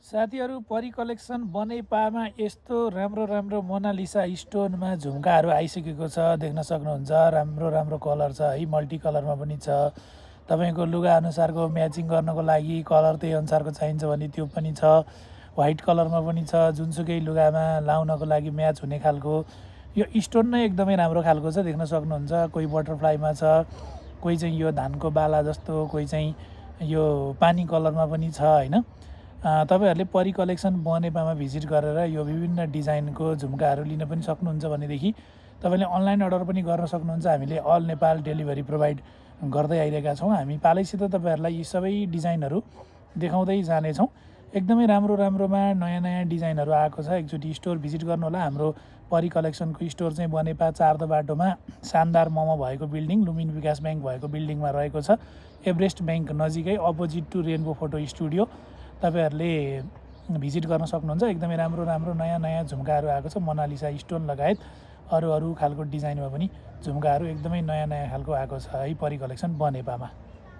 साथीहरू परी कलेक्सन बनैपामा यस्तो राम्रो राम्रो मोनालिसा स्टोनमा झुम्काहरू आइसकेको छ। देख्न सक्नुहुन्छ राम्रो राम्रो कलर छ है, मल्टी कलरमा पनि छ। तपाईँको लुगा अनुसारको म्याचिङ गर्नको लागि कलर त्यही अनुसारको चाहिन्छ भने त्यो पनि छ। व्हाइट कलरमा पनि छ, जुनसुकै लुगामा लाउनको लागि म्याच हुने खालको यो स्टोन नै एकदमै राम्रो खालको छ। देख्न सक्नुहुन्छ कोही बटरफ्लाईमा छ, कोही चाहिँ यो धानको बाला जस्तो, कोही चाहिँ यो पानी कलरमा पनि छ होइन। तपाईँहरूले परी कलेक्सन बनेपामा भिजिट गरेर यो विभिन्न डिजाइनको झुम्काहरू लिन पनि सक्नुहुन्छ। भनेदेखि तपाईँले अनलाइन अर्डर पनि गर्न सक्नुहुन्छ। हामीले अल नेपाल डेलिभरी प्रोभाइड गर्दै आइरहेका छौँ। हामी पालैसित तपाईँहरूलाई यी सबै डिजाइनहरू देखाउँदै जानेछौँ। एकदमै राम्रो राम्रोमा नयाँ नयाँ डिजाइनहरू आएको छ। एकचोटि स्टोर भिजिट गर्नुहोला। हाम्रो परी कलेक्सनको स्टोर चाहिँ बनेपा 4 बाटोमा शानदार मोमो भएको बिल्डिङ, लुम्बिनी विकास ब्याङ्क भएको बिल्डिङमा रहेको छ। एभरेस्ट ब्याङ्क नजिकै opposite to rainbow photo studio तपाईँहरूले भिजिट गर्न सक्नुहुन्छ। एकदमै राम्रो राम्रो नयाँ नयाँ झुम्काहरू आएको छ। मोनालिसा स्टोन लगायत अरू खालको डिजाइनमा पनि झुम्काहरू एकदमै नयाँ नयाँ खालको आएको छ है परी कलेक्सन बनेपामा।